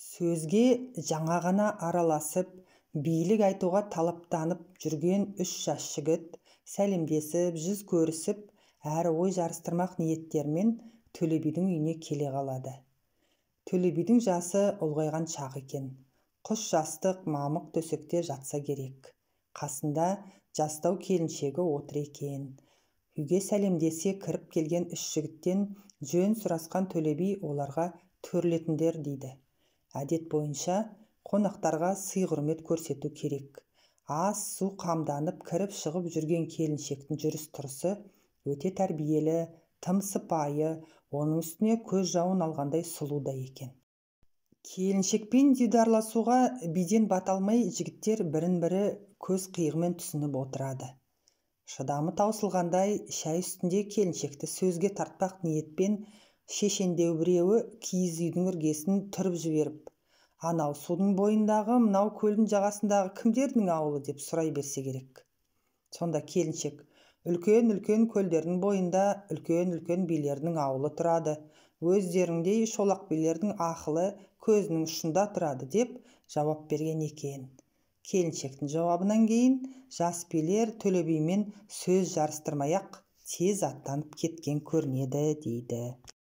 Сөзге жаңа ғана араласып, билік айтуға талаптанып жүрген үш жас жігіт сәлемдесіп, жүз көрісіп, әрі ой жарыстырмақ ниеттерімен Төле бидің үйіне келе қалады. Төле бидің жасы ұлғайған шақ екен. Құс жастық мамық төсекте жатса керек. Қасында жастау келіншегі отыр екен. Үйге сәлемдесе кіріп келген үш жігіттен жөн сұрасқан Төле би оларға төрлетіңдер дейді. Әдет бойынша қонақтарға сый-құрмет көрсету керек. Ас-су қамданып кіріп-шығып жүрген келіншектің жүріс-тұрысы өте тәрбиелі, тым сыпайы, оның үстіне көз жауын алғандай сұлу да екен. Келіншекпен дидарласуға биден бата алмай жігіттер бірін-бірі көз қиығымен түсініп отырады. Шыдамы таусылғандай шай үстінде келіншекті сөзге тартпақ ниетпен шешендеу біреуі киіз үйдің іргесін түріп жіберіп, анау судың бойындағы, мынау көлдің жағасындағы кімдердің ауылы деп сұрай берсе керек. Сонда келіншек, үлкен-үлкен көлдердің бойында үлкен-үлкен билердің ауылы тұрады, өздеріңдей шолақ билердің ақылы көзінің ұшында тұрады деп жауап берген екен. Келіншектің жауабынан кейін жас билер Төле бимен сөз жарыстырмай-ақ тез аттанып кеткен көрінеді дейді.